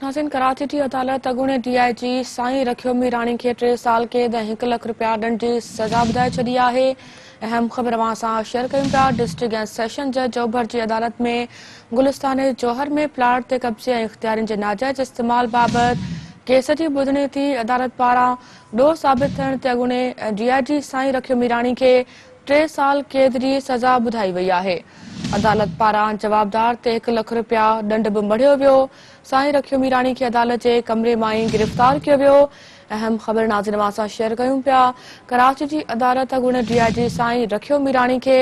ناظرين ڪراچي جي عدالت اڳوڻي ڊي I جي سائين رکيو ميراڻي کي 3 سال قيد ۽ 1 لک رپيا ڏنڊ جي سزا ٻڌائي ڇڏي آهي. اهم خبر اوهان سان شيئر ڪيون پيا ڊسٽرڪٽ ۽ سيشن جج اوڀر جي عدالت ۾ گلستان جوهر ۾ پلاٽ تي قبضي ۽ اختيارين جي ناجائز استعمال بابت ڪيس جي ٻڌڻي ٿي عدالت پاران ڏوهه ثابت ٿيڻ تي اڳوڻي ڊي I جي سائين رکيو ميراڻي کي 3 سال قيد جي سزا ٻڌائي وئي آهي. عدالت پاران جوابدار تي هڪ لک رپيا ڏنڊ به مڙهيو ويو. سائين رکيو ميراڻي کي عدالت جي ڪمري مان ئي گرفتار ڪيو ويو. اهم خبر ناظرين اوهان سان شيئر ڪيون پيا. ڪراچي جي عدالت اڳوڻي ڊي I جي سائين رکيو ميراڻي کي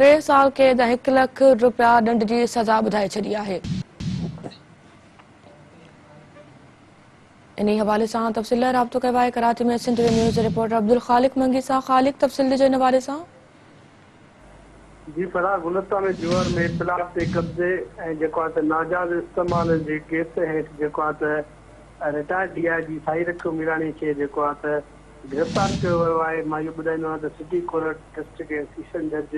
3 سال قيد ۽ هڪ لک رپيا ڏنڊ جي سزا ٻڌائي ڇڏي آهي. انهي حوالي سان تفصيل لاء رابطو ڪيو آهي ڪراچي ۾ سنڌ ٽي وي نيوز جي رپورٽر عبدالخالق منگي سان خالق تفصيل ڏجو ان حوالي سان. جي فرح گلستان جوهر ۾ پلاٽ تي قبضي ۽ جيڪو آهي ته ناجائز استعمال جي ڪيس هيٺ جيڪو آهي ته رٽائرڊ ڊي I جي سائين رکيو ميراڻي کي جيڪو آهي ته گرفتار ڪيو ويو آهي مان اهو ٻڌائيندو آهيان ته سٽي ڪورٽ ڊسٽرڪٽ ۽ سيشن جج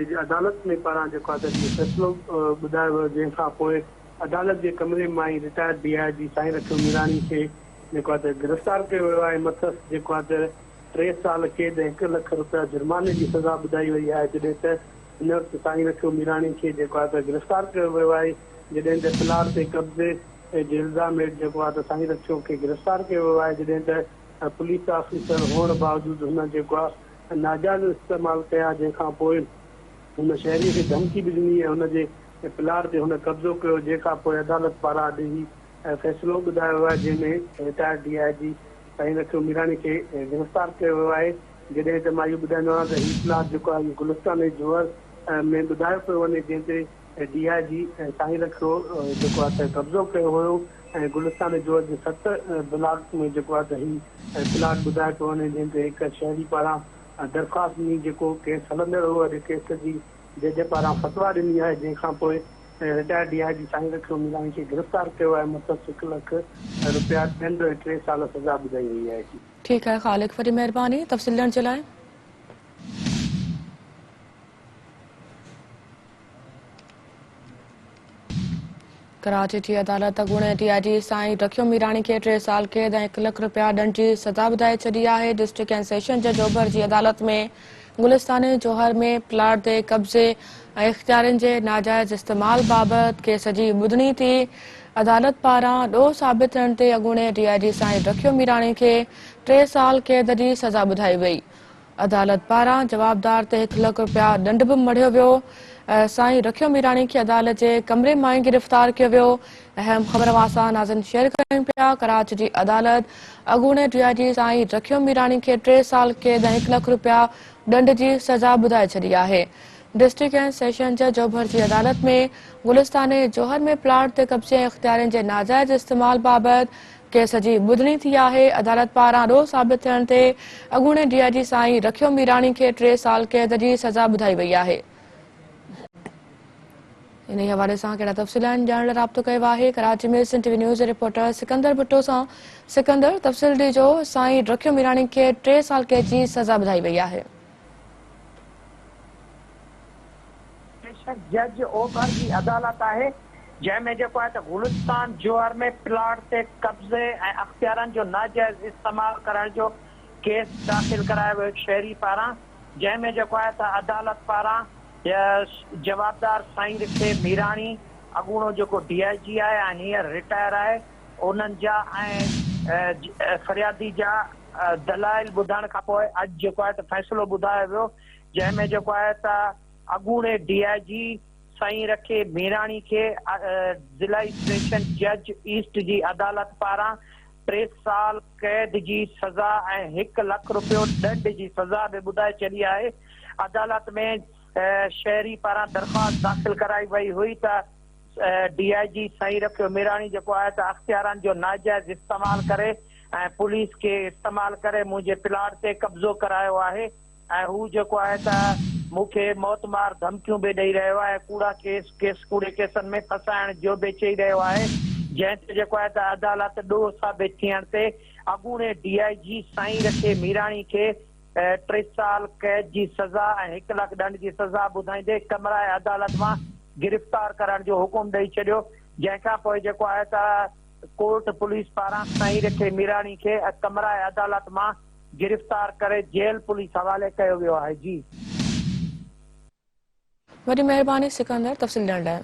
جي عدالت ۾ پاران جيڪو آهي ته اهو فيصلو ٻڌايو ويو جنهن کان پوء عدالت جي ڪمري مان ئي رٽائرڊ ڊي I جي سائين رکيو ميراڻي کي جيڪو آهي ته گرفتار ڪيو ويو آهي مٿس جيڪو آهي ته 3 سال قيد ۽ 1 لک رپيا جرماني جي سزا ٻڌائي وئي آهي جڏهن ته هن وقت سائين رکيو ميراڻي کي جيڪو آهي ته گرفتار ڪيو ويو آهي جڏهن ته پلاٽ تي قبضي جي الزام هيٺ جيڪو آهي ته سائين رکيو کي گرفتار ڪيو ويو آهي جڏهن ته پوليس آفيسر هئڻ باوجود هن جيڪو آهي ناجائز استعمال ڪيا جنهن کان پوء هن شهري کي ڌمڪي به ڏني ۽ هن جي پلاٽ تي هن قبضو ڪيو جنهن کان پوء عدالت پاران اڄ هي فيصلو ٻڌايو ويو آهي جنهن ۾ رٽائرڊ ڊي I جي سائين رکيو ميراڻي کي گرفتار ڪيو ويو آهي جڏهن ته مان اهو ٻڌائيندو آهيان ته هي پلاٽ جيڪو آهي اهو گلستان جوهر ۾ ٻڌايو پيو وڃي جنهن تي ڊي I جي سائين رکيو جيڪو آهي ته قبضو ڪيو هيو ۽ گلستان جوهر جي 7 بلاڪ ۾ جيڪو آهي ته هي پلاٽ ٻڌايو پيو وڃي جنهن تي هڪ شهري پاران درخواست ڏني جيڪو ڪيس هلندڙ هو اڄ ڪيس جي جج پاران فتويٰ ڏني آهي جنهن کان پوء رٽائرڊ ڊي I جي سائين رکيو ميراڻي کي گرفتار ڪيو آهي مٿس هڪ لک رپيا ڏنڊ ۽ 3 سال سزا ٻڌائي وئي آهي. ٺيڪ آهي خالق وڏي مهرباني تفصيل ڏيڻ جي لاء. ڪراچي جي عدالت اڳوڻي ڊي I جي سائين رکيو ميراڻي کي 3 سال قيد ۽ 1 لک رپيا ڏنڊ جي سزا ٻڌائي ڇڏي آهي. ڊسٽرڪٽ اينڊ سيشن جج اوڀر جي عدالت ۾ گلستان جوهر ۾ پلاٽ تي قبضي ۽ اختيارين جي ناجائز استعمال بابت ڪيس جي ٻڌڻي ٿي. عدالت پاران ڏوهه ثابت ٿيڻ تي اڳوڻي ڊي I جي سائين رکيو ميراڻي کي 3 سال قيد جي سزا ٻڌائي وئي. عدالت پاران جوابدار تي هڪ لک رپيا ڏنڊ به مڙهيو ويو. سائين رکيو ميراڻي کي عدالت جي ڪمري مان ئي گرفتار ڪيو ويو. اهم خبر اوهان سان ناظرين شيئر ڪيون پيا ڪراچي جي عدالت اڳوڻي ڊي I جي سائين رکيو ميراڻي کي 3 سال قيد ۽ 1 لک رپيا ڏنڊ جي سزا ٻڌائي ڇڏي آهي. ڊسٽرڪٽ اينڊ سيشن جج اوڀر جي عدالت ۾ گلستان جوهر ۾ پلاٽ تي قبضي ۽ اختيارين جي ناجائز استعمال بابت ڪيس جي ٻڌڻي ٿي آهي، عدالت پاران ڏوهه ثابت ٿيڻ تي اڳوڻي ڊي I جي سائين رکيو ميراڻي کي 3 سال قيد جي سزا ٻڌائي وئي آهي. انهي حوالي سان ڪهڙا تفصيل آهن ڄاڻڻ لاء رابطو ڪيو آهي ڪراچي ۾ سنڌ ٽي وي نيوز جي رپورٽر سڪندر ڀٽو سان سڪندر تفصيل ڏجو سائين رکيو ميراڻي کي 3 سال قيد جي سزا ٻڌائي وئي آهي. سيشن جج اوڀر جي عدالت آهي جنهن ۾ جيڪو آهي ته گلستان جوهر ۾ پلاٽ تي قبضي ۽ اختيارن جو ناجائز استعمال ڪرڻ جو ڪيس داخل ڪرايو ويو هڪ شهري پاران جنهن ۾ جيڪو آهي ته عدالت پاران جوابدار سائين رکي ميراڻي اڳوڻو جيڪو ڊي I جي آهي ۽ هينئر رٽائر آهي انهن جا ۽ فريادي جا دلائل ٻڌڻ کانپوء اڄ جيڪو آهي ته فيصلو ٻڌايو ويو جنهن ۾ جيڪو آهي ته اڳوڻي ڊي I جي سائين رکي ميراڻي کي ضلعي سيشن جج ايسٽ جي عدالت پاران 3 سال قيد جي سزا ۽ 1 لک رپيو ڏنڊ جي سزا به ٻڌائي ڇڏي آهي عدالت ۾ شهري پاران درخواست داخل ڪرائي وئي هئي ته ڊي I جي سائين رکيو ميراڻي جيڪو آهي ته اختيارن جو ناجائز استعمال ڪري ۽ پوليس کي استعمال ڪري منهنجي پلاٽ تي قبضو ڪرايو آهي ۽ هو جيڪو آهي ته مون کي موتمار ڌمڪيون به ڏئي رهيو آهي ۽ ڪوڙا ڪيس ڪيس ڪوڙي ڪيسن ۾ ڦاسائڻ جو به چئي رهيو آهي جنهن تي جيڪو آهي ته عدالت ڏوهه ثابت ٿيڻ تي اڳوڻي ڊي I جي سائين رکي ميراڻي کي 3 سال قيد جي سزا ۽ 1 لک ڏنڊ جي سزا ٻڌائيندي ڪمرهء عدالت مان گرفتار ڪرڻ جو حڪم ڏئي ڇڏيو جنهن کان پوء جيڪو آهي ته. ڪورٽ پوليس پاران سائين رکي ميراڻي کي ڪمرهء عدالت مان گرفتار ڪري جيل پوليس حوالي ڪيو ويو آهي. جي. وڏي مهرباني سڪندر تفصيل ڏيڻ لاء.